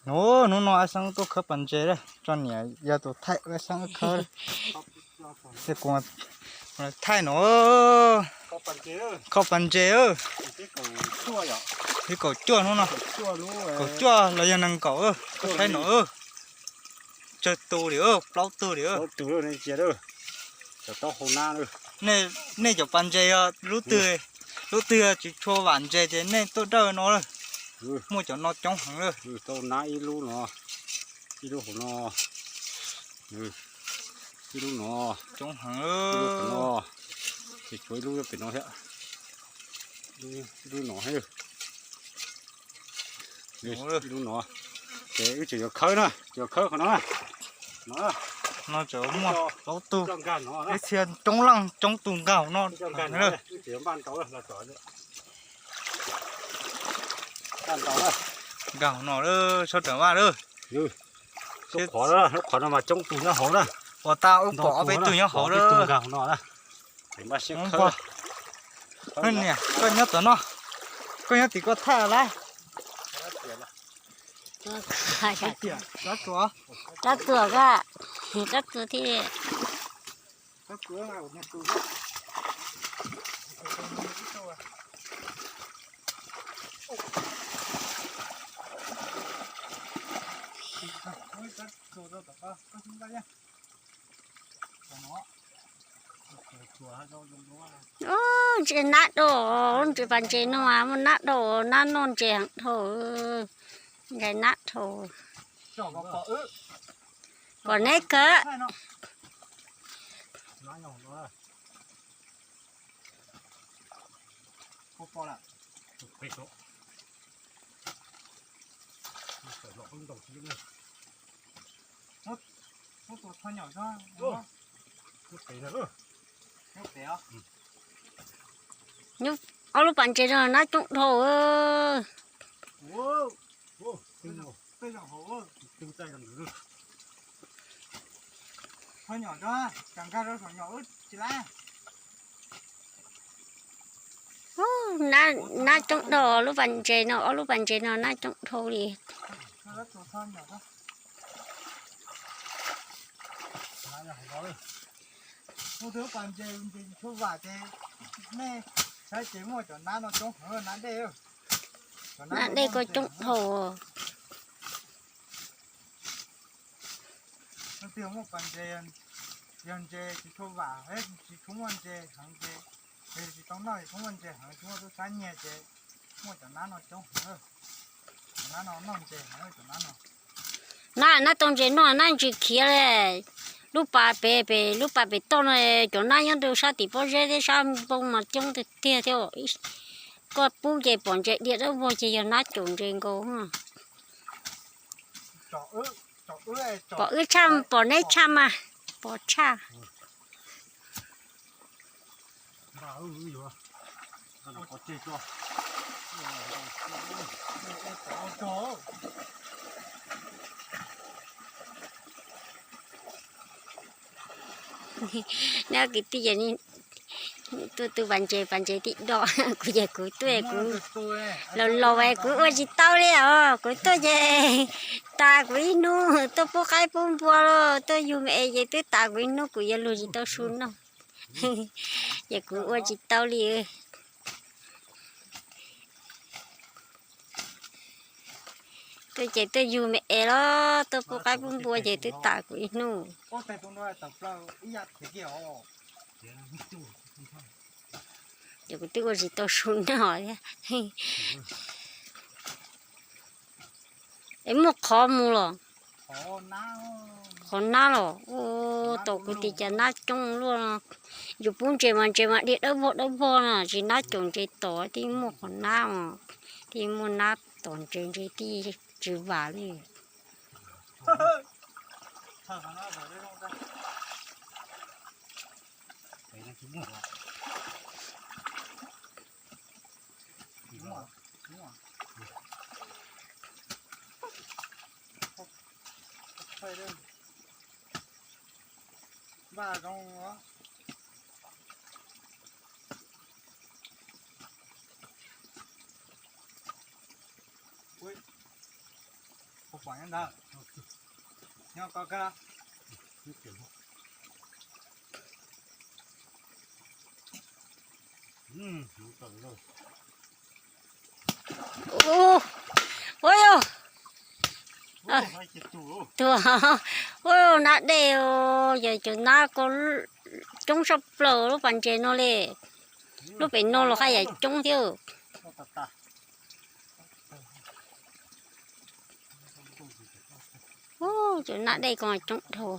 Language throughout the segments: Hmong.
Hnub no Ab Xeeb tuaj khawb pas ntses lawm, tso niam yog tus thaij Ab Xeeb khawb. Ces kuv thaij no, kho pas ntses, ib kaum cuaj hnub no, kaum cuaj los yog nees nkaum, saib no, tsawg tus li, plaub tug li. Nej cov pas ntses yog lub twg, lub twg tsis tshua vam ntses ces nej tuaj dawj no lawm. Muaj cov no coob heev lawm. Tau nab ib lub no, ib lub hauv no, ib lub no, coob heev lawm. Ces tshuav ib lub pem no thiab, ib lub no thiab. Ib lub no, ces wb tseem yuav khawb na, tseem yuav khawb qhov no na. No tseem muaj plaub tug, ib txhia coob leej coob tus nkag hauv no. Nkag hauv no, sawv daws vaj lawm. Lub qhov no mas coob tus nyob hauv na. Ua tau wb pom ob peb tug nyob hauv lawm. Niam, koj nyob tom no, koj nyob tim koj thaij lawm. Rab txuas, rab txuas thiab. Ub, ntses nab dau, ntses pas ntses no mas muaj nab dau, nab noj ntses heev dhau, ntses nab dhau. Pom neb kawg. Nyuj, ob lub pas ntses no nab coob dhau. Nab coob dhau, lub pas ntses no, ob lub pas ntses no nab coob dhau li. Mus tus pas ntses ntses tsis tshua vam ces nej saib ces muaj cov nab no coob heev, nab dej. Nab dej kuj coob dhau. Leej twg muaj pas ntses, yog ntses tsis tshua vam, tsis tshua muaj ntses heev ces, tsis tau noj, tsis tshua muaj ntses heev, tsis muaj tub sab nyiag ces muaj cov nab no coob heev. Cov nab no noj ntses heev cov nab no. Nab, nab tau ntses noj nab ntsis khiav li. Lub pas pem, pem lub pas pem toj no, cov nab nyob rau sab tim pob zeb thiab sab npoo mas coob tiag tiag thiab. Koj pub ces pom ntses diam dawb vog ces yog nab caum ntses nkaus. Pom wb tshaj, pom neb tshaj mas, pom tshaj. Neb kwv tij, tuaj tu pas ntses, pas ntses tij do, kuv ces kuv tuaj kuv laus laus es kuv ua tsis tau li os, kuv tuaj ces tas kuv ib hnub, tuaj pub qaib pub npua los tuaj yug me es ces twb tas kuv ib hnub, kuv yuav luag tsis tau su noj, ces kuv ua tsis tau li. Tuaj ces tuaj yug me es los tuaj pub qaib pub npua ces twb tas kuv ib hnub. Ces kuv twb ua tsis tau su noj thiab. Es muaj qhov mus los? Qhov nab los? Ua tau kuv tias cas nab coob luaj no. Yus pub ntses mas ntses mas diam dawb vog dawb vog no, tsis nab caum ntses tom, tij muaj qhov nab os, tij muaj nab tom ntses, ntses tij tsis vam li. Ua, ua, ua, nab dej, yog cov nab ko coob tshaj plaws lub pas ntses no li. Lub pem no los haj yam coob thiab. Cov nab dej ko coob dhau.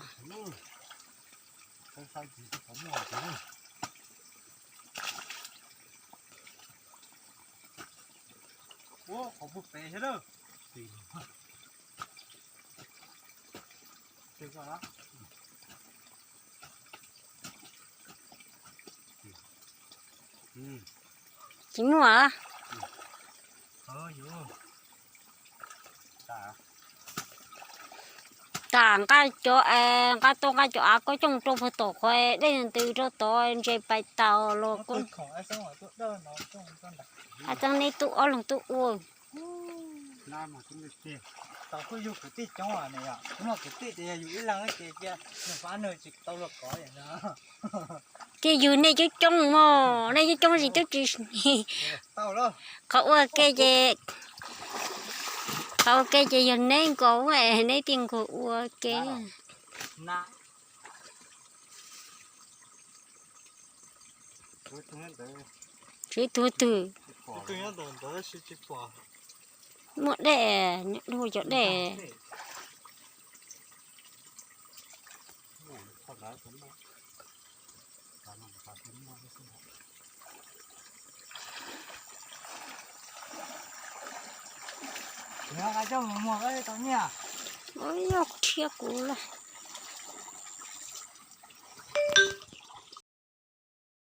Tsis muaj. Tas nqa cov, nqa tau nqa cov av kob coj rau puag tom qhov dej ntws rau tod ntses pais tas los. Txeeb neb tub ob leeg tub ua. Ces yug nej coob coob mog, nej coob coob tsis tub tsis. Qhov ua ke ces, qhov ua ke ces yog neb nkaus, neb thiaj nkaus ua ke. Tsis tuag twg. Muaj dej, nyob dua cov dej. Yog rhiab kuv lawm.